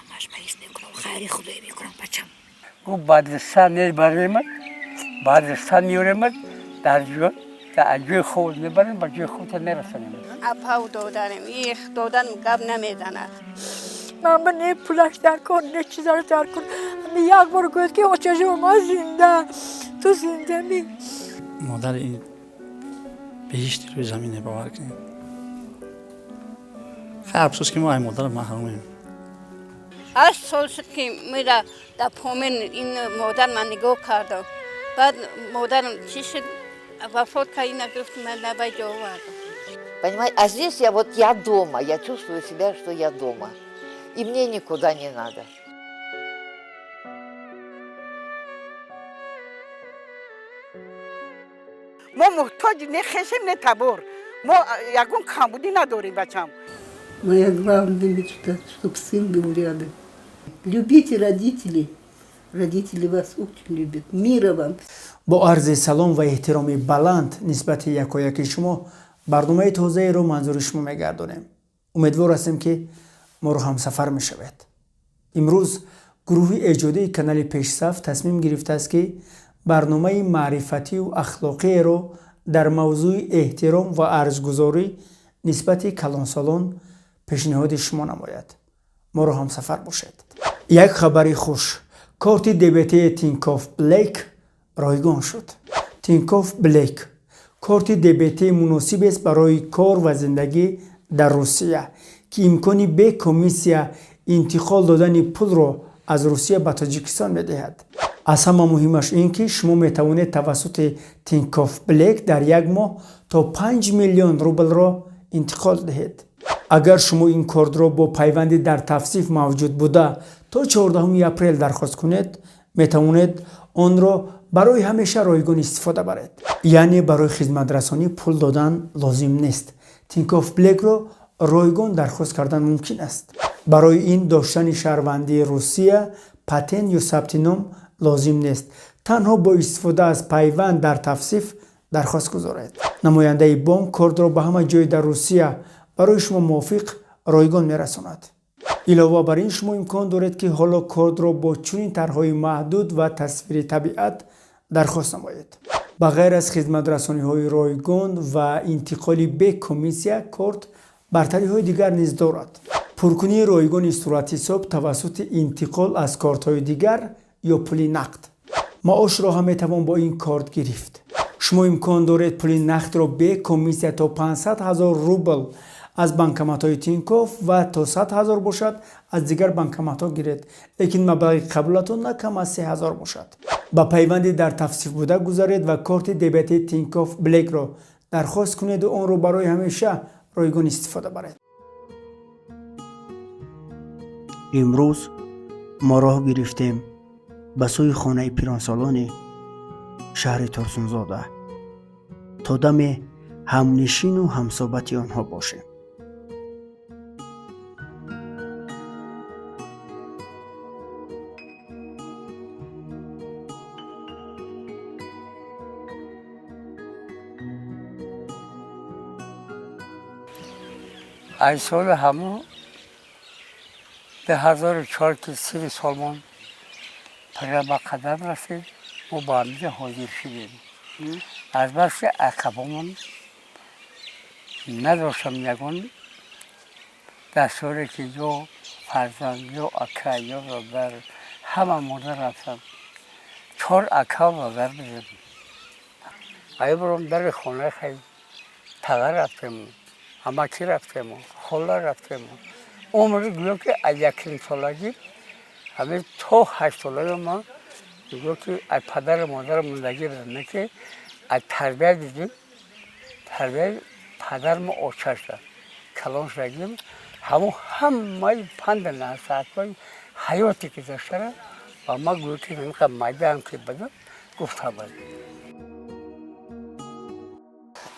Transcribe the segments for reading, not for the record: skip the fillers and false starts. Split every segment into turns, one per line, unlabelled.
Ҳамаш ма ҳис мекунам, хайри худое мекунам, бачам.
Гуфт, баъди са мебаремад, баъди са меоремад, дар ҷои хоб мебарем, ба ҷои хобта мерасонем.
Апау додарем, их додарам гап намезанад.
Ман ба не пулаш дар кор, не чизаш дар кор. Як бор гӯяд, ки очажо, ман зинда, ту зинда ми.
Модар ин беҳишти рӯи замине, бовар кунед. Хай, афсӯс, ки мо ай модар маҳрумем.
8 сол шуд, ки мира дар Помир ин модар ман нигоҳ кардам. Баъд модарам чӣ шуд, вафот кард, ина гирифт, ман набай ҷо овардам.
Понимаете, а здесь я вот я дома, я чувствую себя, что я дома. И мне никуда не надо.
Мо муҳтоҷи не хешем, не табор, мо ягон камбудӣ надорем, бачам.
Моя главная мечта, чтобы сын был рядом. Любите родителей. Родители вас очень любят. Мира вам.
Бо арзи салом ва эҳтироми баланд нисбати якояки шумо барномаи тозаеро манзури шумо мегардонем. Умедвор ҳастем, ки моро ҳамсафар мешавед. Имрӯз гурӯҳи эҷодии канали Пешсаф тасмим гирифтааст, ки барномаи маърифатию ахлоқиеро дар мавзӯи эҳтиром ва арзгузорӣ нисбати калонсолон пешниҳоди шумо намояд. Моро ҳамсафар бошед. Як хабари хуш: корти дебетии Тинькофф Блэк ройгон шуд. Тинькофф Блэк корти дебетии муносибест барои кор ва зиндагӣ дар Русия, ки имкони бе комиссия интиқол додани пулро аз Русия ба Тоҷикистон медиҳад. Аз ҳама муҳимаш ин ки шумо метавонед тавассути Тинькофф Блэк дар як моҳ то 5 миллион рублро интиқол диҳед. Агар шумо ин кортро бо пайванди дар тавсиф мавҷуд буда то 14 апрел дархост кунед, метавонед онро барои ҳамеша ройгон истифода баред, яъне барои хизматрасонӣ пул додан лозим нест. Тинькофф Блекро ройгон дархост кардан мумкин аст. Барои ин доштани шаҳрвандии Русия, патент ё сабти ном лозим нест. Танҳо бо истифода аз пайванд дар тавсиф дархост гузоред. Намояндаи бонк кортро ба ҳама ҷой дар Русия барои шумо мувофиқ ройгон мерасонад. Илова бар ин, шумо имкон доред, ки ҳоло кортро бо чунин тарҳҳои маҳдуд ва тасвири табиат дархост намоед. Ба ғайр аз хизматрасониҳои ройгон ва интиқоли бе комиссия, корт бартариҳои дигар низ дорад: пуркунии ройгони суратҳисоб тавассути интиқол аз кортҳои дигар ё пули нақд. Маошро ҳам метавон бо ин корт гирифт. Шумо имкон доред пули нақдро бе комиссия то 500 ҳазор рубл аз банкоматҳои Тинькофф ва то 100 ҳазор бошад аз дигар банкоматҳо гиред, лекин маблағи қабулатон на кам аз 3 ҳазор бошад. Ба пайванди дар тавсиф буда гузаред ва корти дебетии Тинькофф Блекро дархост кунеду онро барои ҳамеша ройгон истифода баред.
Имрӯз мо роҳ гирифтем ба сӯи хонаи пиронсолони шаҳри Турсунзода, то даме ҳамнишину ҳамсӯҳбати онҳо бошем.
Аз соли ҳамун 2004, ки сини солмон пира ба қадам расид, мо ба ҳаминҷа ҳозир шудем. Аз баски ақабомон надоштам ягон дастуре, ки ё фарзанд, ё ака, ё бародар, ҳама мурда рафтам. Чор ака бародар будем. Ай буром дари хонаи хай тага рафтему, амакӣ рафтему, хола рафтему. Умр гӯё ки аз якнимсолагӣ ҳамин то 8 солагӣ ман гӯё ки аз падару модарам мондагӣ будам, не ки аз тарбия дидим, тарбияи падармо очашда калон шудагим. Ҳамон ҳамаи панду насиҳатҳои ҳаёте ки доштара ба ман гӯё ки ҳаминқадр майдаам ки будам, гуфта буд.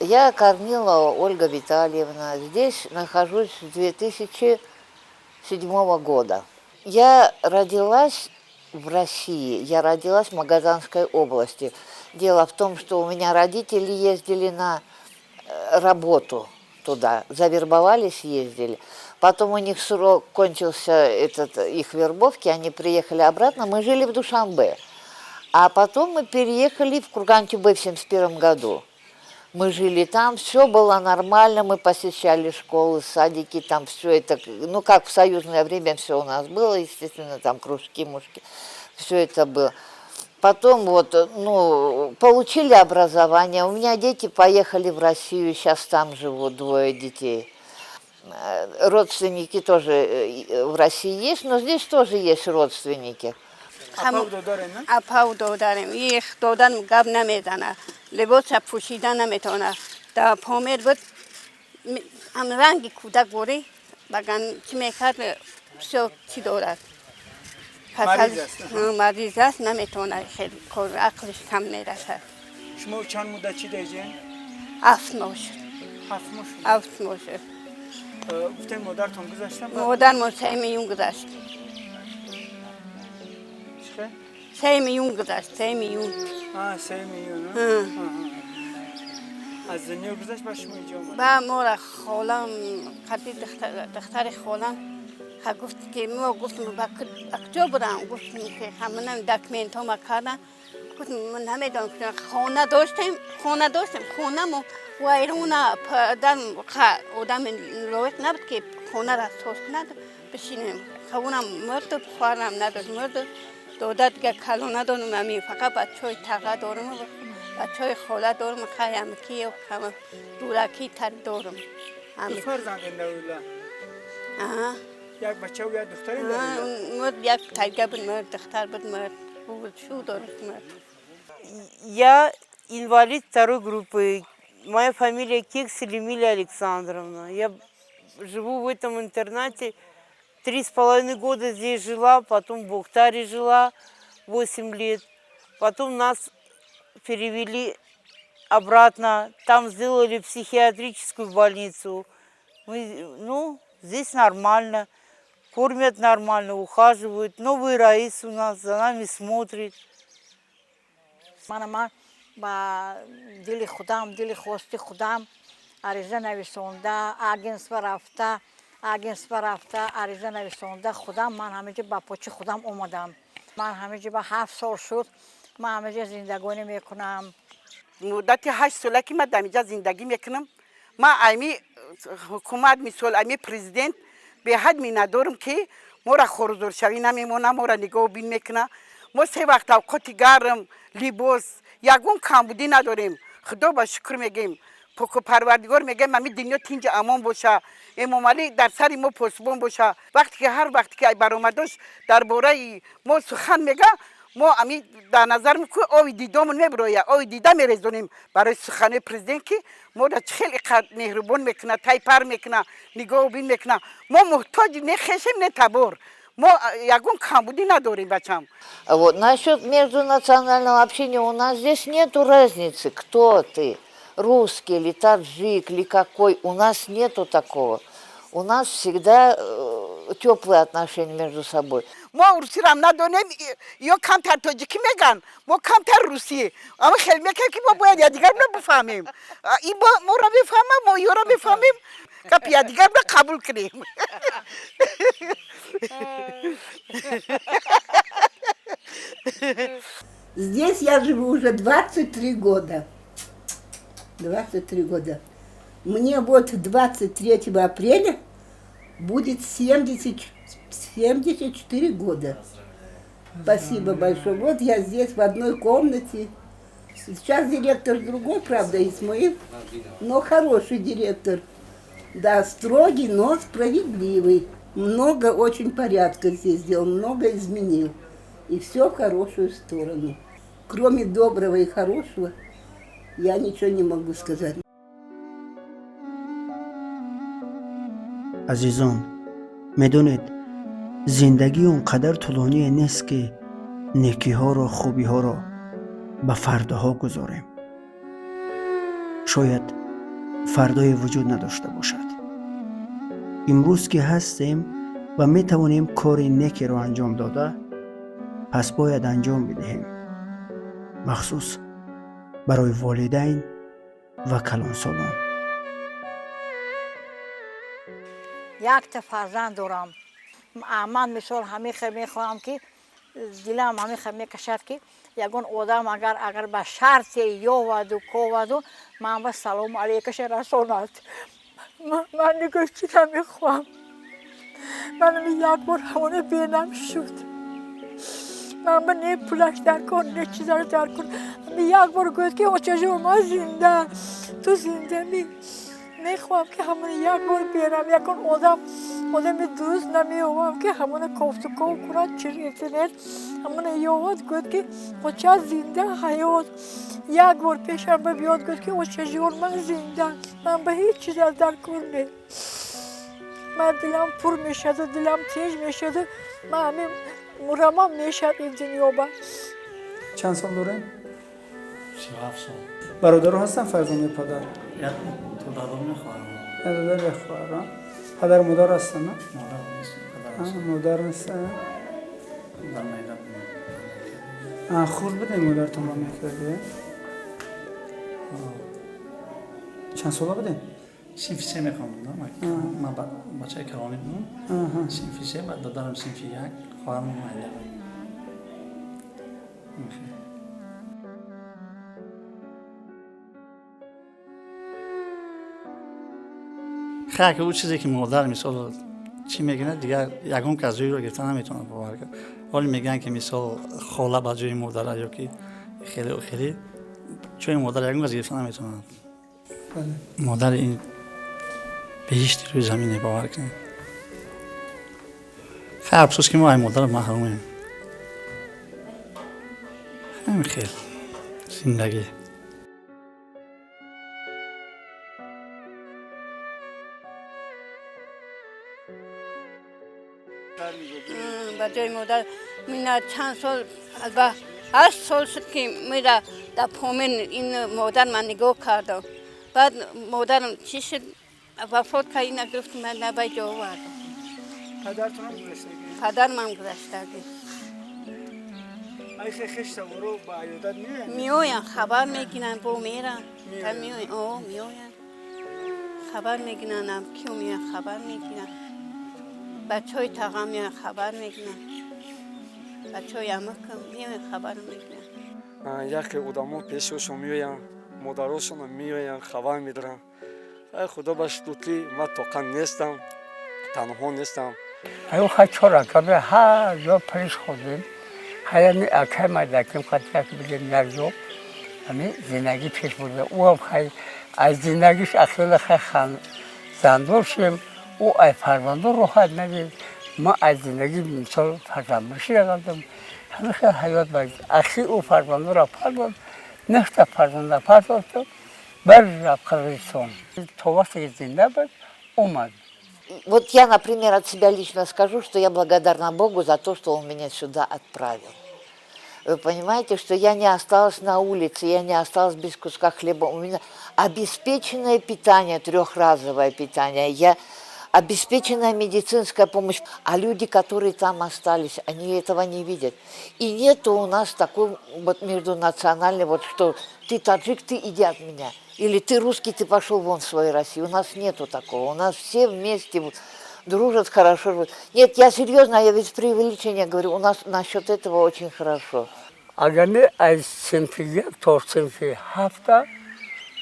Я Корнилова Ольга Витальевна. Здесь нахожусь с 2007 года. Я родилась в России, я родилась в Магаданской области. Дело в том, что у меня родители ездили на работу. Туда. Завербовались, ездили. Потом у них срок кончился этот, их вербовки, они приехали обратно. Мы жили в Душанбе. А потом мы переехали в Курган-Тюбе в 1971 году. Мы жили там, все было нормально, мы посещали школы, садики, там все это, ну как в союзное время все у нас было, естественно, там кружки, мужки, все это было. Потом вот, ну, получили образование. У меня дети поехали в Россию, сейчас там живут двое детей. Родственники тоже в России есть, но здесь тоже есть родственники.
Апаву додарем. Их додан гап намезана, либоса пӯшида наметавона. Дар Помир буд, ҳам ранги кӯдак борӣ баган чӣ мекард, бисёр чӣ дорад, мариз аст, наметавона хеле кор, ақлиш кам мерасад.
Шумо чанд муддат чӣ деҷен?
7 моҳ шуд.
7 моҳ шуд?
7 моҳ шуд.
Гуфтем, модаратон гузаштан?
Модармон 3 июн гузашт. 3 июн гузашт, 3 июн.
3 июн. Аз дунё гузашт, ба шумо иҷо омад?
Ба мора холам қади, духтари холам гуфт, ки мо гуфтем, ба куҷо бурам? Гуфтем, ки ҳамана документҳома кардам. Гуфт, ман намедонам, хона доштем, хона доштем, хонамо вайрона, падар одами лоиқ набуд, ки хонаро соз кунад, бишинем. Хавунам мурду, хоҳарам надошт, мурду, дода дига калон надорам, ами фақат бачаҳои таға дорам, бачаҳои хола дорам, хаямки дуракӣ тар дорам.
Фарзандем дар оила? Як бачаву як духтаре?
Мурд, як тайга буд, мурд, духтар буд, мурд, шу дорад, мурд.
Я инвалид второй группы. Моя фамилия Кексель Эмилия Александровна. Я живу в этом интернате. 3,5 года здесь жила, потом в Бохтаре жила 8 лет. Потом нас перевели обратно. Там сделали психиатрическую больницу. Мы, ну, здесь нормально. Кормят нормально, ухаживают. Новый раис у нас за нами смотрит.
Мана ман ба дили худам, дили хости худам ариза нависонда, агентство рафта, агентство рафта, ариза нависонда, худам ман ҳамиҷа ба почи худам омадам. Ман ҳамиҷа ба 7 сол шуд, ман ҳамиҷа зиндагонӣ мекунам.
Муддати 8 сола ки ман дар инҷа зиндагӣ мекунам, ман ами ҳукумат, мисол ами президент, беҳад миннатдорам, ки моро хорузоршавӣ намемона, моро нигоҳубин мекуна. Мо се вақт авқоти гарм, либос, ягон камбудӣ надорем. Худо ба шукр мегӯем, поку парвардигор мегӯем, ами дунё тинҷи амон боша, Эмомалӣ дар сари мо посбон боша. Вақте ки ҳар вақте ки баромадош дар бораи мо сухан мега, мо ами дар назар мекӯ ови дидомон мебироя, ови дида мерезонем барои суханои президент, ки моро чӣ хеле меҳрубон мекунад, тайпар мекунад, нигоҳубин мекунад. Мо муҳтоҷи не хешем, не табор, мо ягон камбудӣ надорем, бачам.
Вот. Насчет междунационального общения у нас здесь нету разницы, кто ты, русский или таджик, или какой. У нас нету такого. У нас всегда теплые отношения между собой.
Мо русиро надонем, ё камтар тоҷикӣ меган, мо камтар русӣ, ама хел мекунем, ки мо бояд якдигарро бифаҳмем. И моро мефаҳмам, мо ёро мефаҳмем, гапи якдигарро қабул кунем.
Здесь я живу уже 23 года. 23 года. Мне вот 23 апреля будет 70, 74 года. Спасибо большое. Вот я здесь в одной комнате. Сейчас директор другой, правда, Исмаил, но хороший директор. Да, строгий, но справедливый. Много очень порядка здесь сделал, много изменил. И все в хорошую сторону. Кроме доброго и хорошего, я ничего не могу сказать.
Азизон, медонед, зиндагӣ он қадар тӯлоние нест, ки некиҳоро, хубиҳоро ба фардоҳо гузорем. Шояд фардое вуҷуд надошта бошад. Имрӯз ки ҳастем ва метавонем кори некеро анҷом дода, пас бояд анҷом бидиҳем, махсус барои волидайн ва калонсолон.
Якта фарзанд дорам. Ман мисол ҳамин хел мехоҳам, ки дилам ҳамин хел мекашад, ки ягон одам агар ба шарте ёваду коваду ман ба салому алейкаша расонад. Ман нигоҳ чӣ намехоҳам, манам як бор ҳамона бенам шуд. Ман ба не пулаш дар кор, не чизаро дар кор. Як бор гӯяд, ки очаҷон, ман зинда, ту зиндами. Мехоҳам, ки ҳамона як бор бенам. Ягон одам, одами дуруст намеёвам, ки ҳамона кофтуков кунад через интернет, ҳамона ёвад, гӯяд, ки оча зинда, ҳаёт. Як бор пешам ба биёд, гӯяд, ки очаҷон, ман зинда, ман ба ҳеҷ чиз аз дар кор не. Ман дилам пур мешаду, дилам тинҷ мешаду, ман ҳамин мурамам мешад ин дунёба.
Чанд сол дорем?
37 сол.
Бародаро ҳастанд, фарзанди падар?
Як то дадом, хоҳарам.
Як додар, як хоҳар. Падару модар ҳастанд, на?
Модар нест, падар аст.
Модар нест.
Дар майда.
Хурд будем, модаратон ба мекарди? Чанд сола будем?
Синфи се мехондам. Ман бачаи калонӣ будам, синфи се, баъд додарам синфи як, хоҳарам майда буд. Хай, ки ӯ чизе ки модар мисол чӣ мегӯяд, дигар ягон кас ҷойро гирифта наметавонад, бовар кард. Ҳоле мегӯянд, ки мисол хола ба ҷои модара ё ки хеле хеле ҷои модар ягон кас гирифта наметавонад. Модари ин беҳишти рӯи замине, бовар кунед. Хай, афсӯс, ки мо ай модар маҳрумем. Ҳамин хел зиндагӣ.
Ба ҷои модар мина чанд сол, ба 8 сол шуд, ки мира дар Помир ин модар ман нигоҳ кардам. Баъд модарам чӣ шуд, вафот кард, ина гирифт, ман ба ҷо овардам.
Падартонам гузаштагӣ?
Падармам гузаштагӣ.
Ай хештаворо ба аёдат меоянд?
Меоянд, хабар мегиранд, бо меранд, меоянд, о, меоянд, хабар мегиранд. Киё меоянд, хабар мегиранд. Бачаҳои тағам меоянд, хабар мегиранд. Бачаҳои амакам меоянд, хабар мегиранд.
Яке одамо пешошон меоянд, модарошонам меоянд, хабар медоранд. Ай, худо ба шукр, ки ман тоқа нестам, танҳо нестам.
Аю хай чор ака ҳар ҷо париш хӯрдем. Ҳаями акай мардаким қатияк бидем, як ҷо ҳами зиндагӣ пеш бурда. Ӯам хай аз зиндагиш ахила хай зандор шудем. Ӯ ай фарзандо роҳат надид, ман аз зиндагӣ мисол фарзандбошӣ кардам. Ҳамин хел ҳаёт ба ахи ӯ фарзандоро партод, нехта фарзанда партофту бар рафт Қирғизистон. То вақте ки зинда буд, омад.
Вот я, например, от себя лично скажу, что я благодарна Богу за то, что Он меня сюда отправил. Вы понимаете, что я не осталась на улице, я не осталась без куска хлеба. У меня обеспеченное питание, трехразовое питание, я обеспеченная медицинская помощь. А люди, которые там остались, они этого не видят. И нету у нас такой вот междунациональный, вот что ты таджик, ты иди от меня. Или ты русский, ты пошел вон в свою Россию. У нас нету такого. У нас все вместе вот дружат, хорошо живут. Нет, я серьезно, я без преувеличения говорю, у нас насчет этого очень хорошо.
Агар не аз синфи як то синфи ҳафта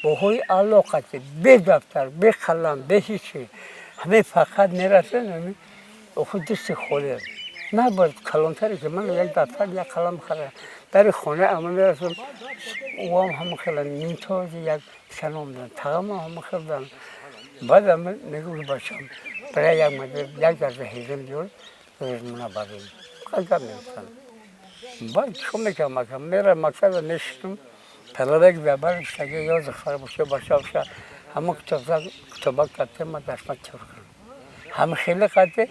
боҳои алоқати, бе дафтар, бе қалам, бе ҳичи, ҳамин фақат мерасем, ҳамин охи дасти холӣ. Набояд калонтаре ки ман як дафтар, як қалам харам. Дари хона ама мерасам, ӯам ҳама хела нимтози як салом дан, тағамам ҳама хел дан. Баъд ама мегӯ, бачам, барои як мадад як дарза ҳезим биёр, рӯзмона барем. Гап мегуфтам. Баъд чикор мекардам, ака? Мерам мактаба, мешитам, талабаки дар шаги ё зихфара боша, бача боша, ҳама китобак катте ма дастма тёр кунам. Ҳама хеле қадде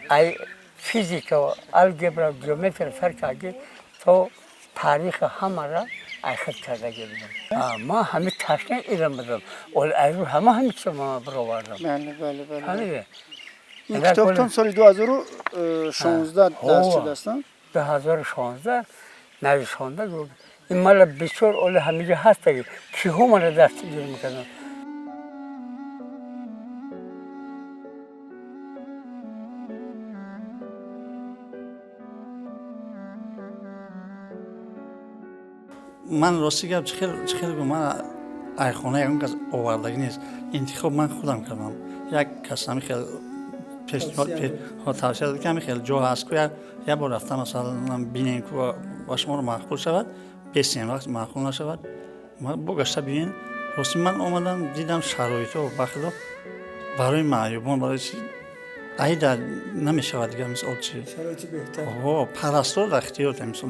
ай физика, алгебра, геометрия сар карди то таърихи ҳамара айхид кардаги будам. Ман ҳами ташнаи илм будам. Оли ҳама ҳами китоб ман баровардам.
Бале, бале, бале.
Ҳамиде.
Ин китобтон соли 2016 дарс шудааст?
2016 нависонда. Ин мала бисёр оли ҳамиҷо ҳастаги киҳо мара дастгир мекарданд.
Ман, рости гап, чӣ хел гум, ман ай хона ягон кас овардагӣ нест, интихоб ман худам кардам. Як кас ҳами хел пешниҳод, тавсия дод, ки ҳами хел ҷо ҳаст ку, як бор рафта, масалан, бинем ку, ба шуморо маъқул шавад, бесем, вақт маъқул нашавад, бо гашта бинем. Рости, ман омадам, дидам шароитҳо, ба худо, барои маъюбон, барои айда намешавад дигар, мисол чи.
Шароити беҳтар.
Парастор дар ихтиёрта, мисол,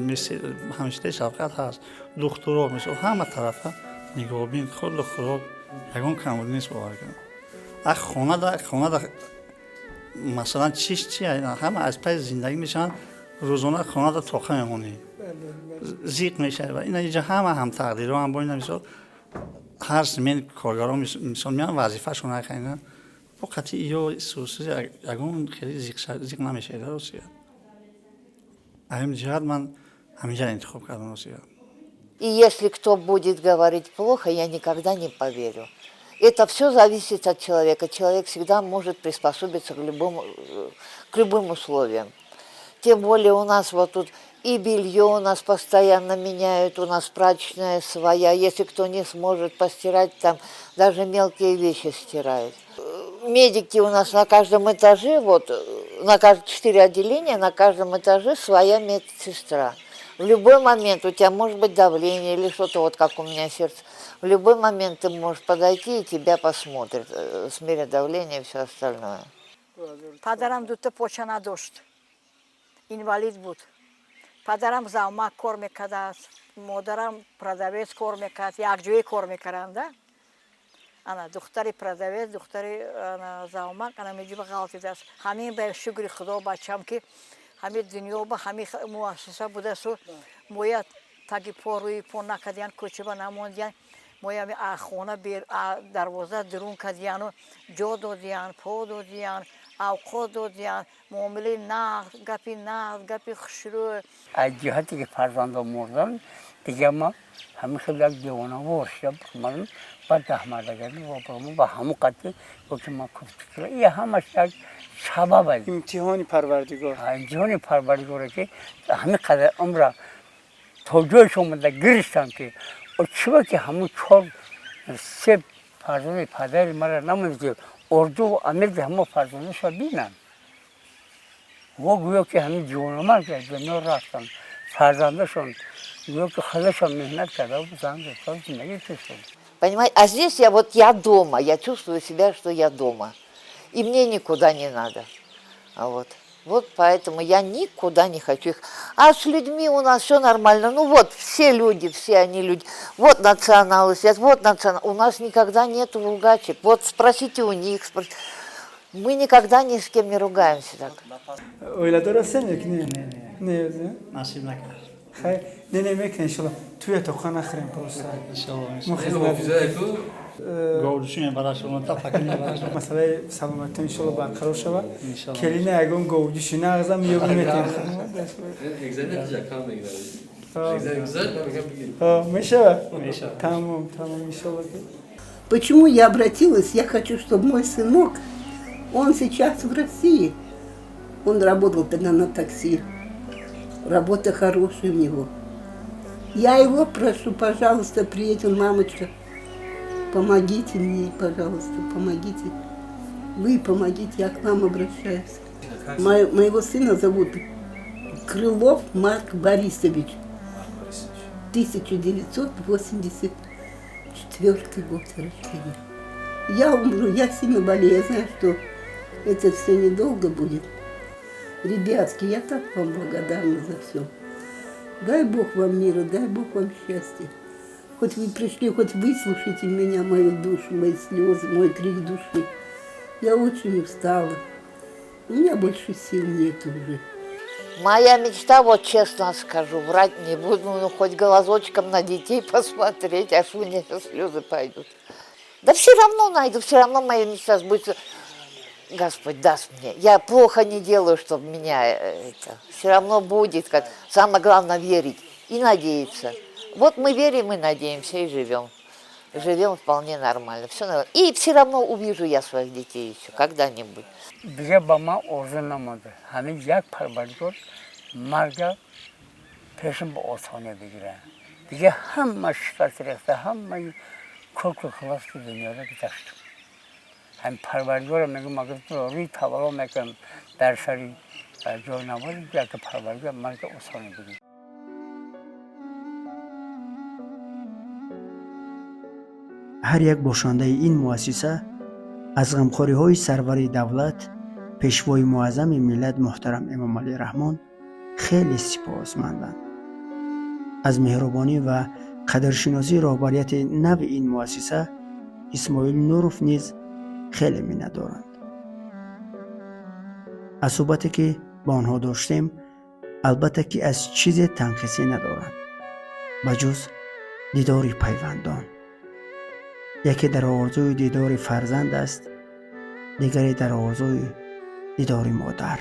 ҳамшираи шафқат ҳаст, духтуро, мисол, ҳама тарафа нигоҳбин, хурду хӯрок, ягон камбудӣ нест, бовар кунам. Ах, хонада, масалан, чиш чи, ҳама аз пайи зиндагӣ мешаванд, рӯзона хонада тоқа мемонӣ, зиқ мешавад. Ва ина иҷа ҳама ҳамтақдирҳо ҳам бо ина, мисол, ҳар смен коргаро, мисол, меян, вазифашон айна бо қатъи ё сусузи, ягон хеле зиқ намешавад, ростия. Ҳамин ҷиҳат ман ҳаминҷаро интихоб кардам, ростия.
И если кто будет говорить плохо, я никогда не поверю. Это все зависит от человека. Человек всегда может приспособиться к любым условиям. Тем более у нас вот тут и белье у нас постоянно меняют, у нас прачечная своя. Если кто не сможет постирать, там даже мелкие вещи стирают. Медики у нас на каждом этаже, вот, на каждые четыре отделения, на каждом этаже своя медсестра. В любой момент у тебя может быть давление или что-то, вот как у меня сердце. В любой момент ты можешь подойти, и тебя посмотрят, смерят давление и все остальное.
Падарам дута поча надошт, инвалид буд. Падарам завмак кор мекардааст, модарам продавец кор мекард, якҷоя кор мекарданда. Ана духтари продавец, духтари завмак, ана меҷиба ғалтидааст. Ҳамин ба шукри Худо, бачам, ки ҳамин дунё ба ҳамин муассиса будасту моя таги по рӯи по накардиян, кӯчаба намондиян, моя хона дарвоза дурун кардияну ҷо додиян, по додиян, авқот додиян, муомилаи нағз, гапи нағз, гапи хушрӯ.
Аз ҷиҳате ки фарзандо мурдан, дига ма ҳамин хел як девонавор шудам. Ман ба даҳмардагарӣ ба ҳамон қадди ки ман куфтикра, и ҳамаш як сабаб аст.
Имтиҳони Парвардигор.
Имтиҳони Парвардигоре, ки ҳамин қадар умра то ҷояш омада гирифтам, ки чиба ки ҳамун чор се фарзанди падари мара намонд, ки орзу амеди ҳамо фарзандашро бинам. Во гӯё ки ҳамин ҷавономард аз дунё рафтанд, фарзандашон гӯё ки худашон меҳнат карда, зан дошта, зиндагӣ карданд.
Понимаете? А здесь я вот, я дома, я чувствую себя, что я дома. И мне никуда не надо. А вот. Вот поэтому я никуда не хочу их. А с людьми у нас все нормально. Ну вот, все люди, все они люди. Вот националы сидят, вот национал. У нас никогда нет ругачек. Вот спросите у них. Мы никогда ни с кем не ругаемся так.
Оиладор ҳастем ё ки не? Не, не?
Насиб накард.
Хайр, не, не мекунем, иншалло. Туя тоқа нахӯрем просто.
Иншалло.
Мо хизмат.
Говдуши мебарад шумо, тафаккур мебарад.
Масъалаи саломатӣ, иншалло, барқарор шавад.
Иншалло.
Келина ягон говдуши нағзам ёб метем.
Экзамен кам мегирад. Экзамен гузашт, ман мегам бигир.
Мешавад?
Мешавад.
Тамом, тамом, иншалло.
Почему я обратилась? Я хочу, чтобы мой сынок, он сейчас в России, он работал тогда на такси, работа хорошая у него. Я его прошу, пожалуйста, приедь, он, мамочка, помогите мне, пожалуйста, помогите. Вы помогите, я к вам обращаюсь. Моего сына зовут Крылов Марк Борисович. 1984 год рождения. Я умру, я сильно болею, я знаю, что это все недолго будет. Ребятки, я так вам благодарна за все. Дай Бог вам мира, дай Бог вам счастья. Хоть вы пришли, хоть выслушайте меня, мою душу, мои слезы, мой крик души. Я очень устала. У меня больше сил нет уже.
Моя мечта, вот честно скажу, врать не буду, ну хоть глазочком на детей посмотреть, аж у меня слезы пойдут. Да все равно найду, все равно моя мечта сбудется. Господь даст мне. Я плохо не делаю, чтобы меня это. Все равно будет. Как. Самое главное — верить и надеяться. Вот мы верим и надеемся, и живем. Живем вполне нормально. Все нормально. И все равно увижу я своих детей еще когда-нибудь.
Дига ба ман орзу намонда, ҳамин як Парвардигор марга пешам ба осонӣ бигирад. Дига ҳама шикаст рехта, ҳамаи колку хилоски дунёро гузаштам. Ҳамин Парвардигора мегӯм, агар рӯи тавало мекунам дар сари ҷои намоз, яке Парвардигор марга осоне бигир.
Ҳар як бошандаи ин муассиса аз ғамхориҳои сарвари давлат, пешвои муаззами миллат муҳтарам Эмомалӣ Раҳмон хеле сипосманданд. Аз меҳрубонӣ ва қадршиносии роҳбарияти нави ин муассиса Исмоил Нуров низ хеле миннатдоранд. Аз суҳбате ки бо онҳо доштем, албатта ки аз чизе танқисӣ надоранд, ба ҷуз дидори пайвандон. Яке дар орзуи дидори фарзанд аст, дигаре дар орзуи дидори модар.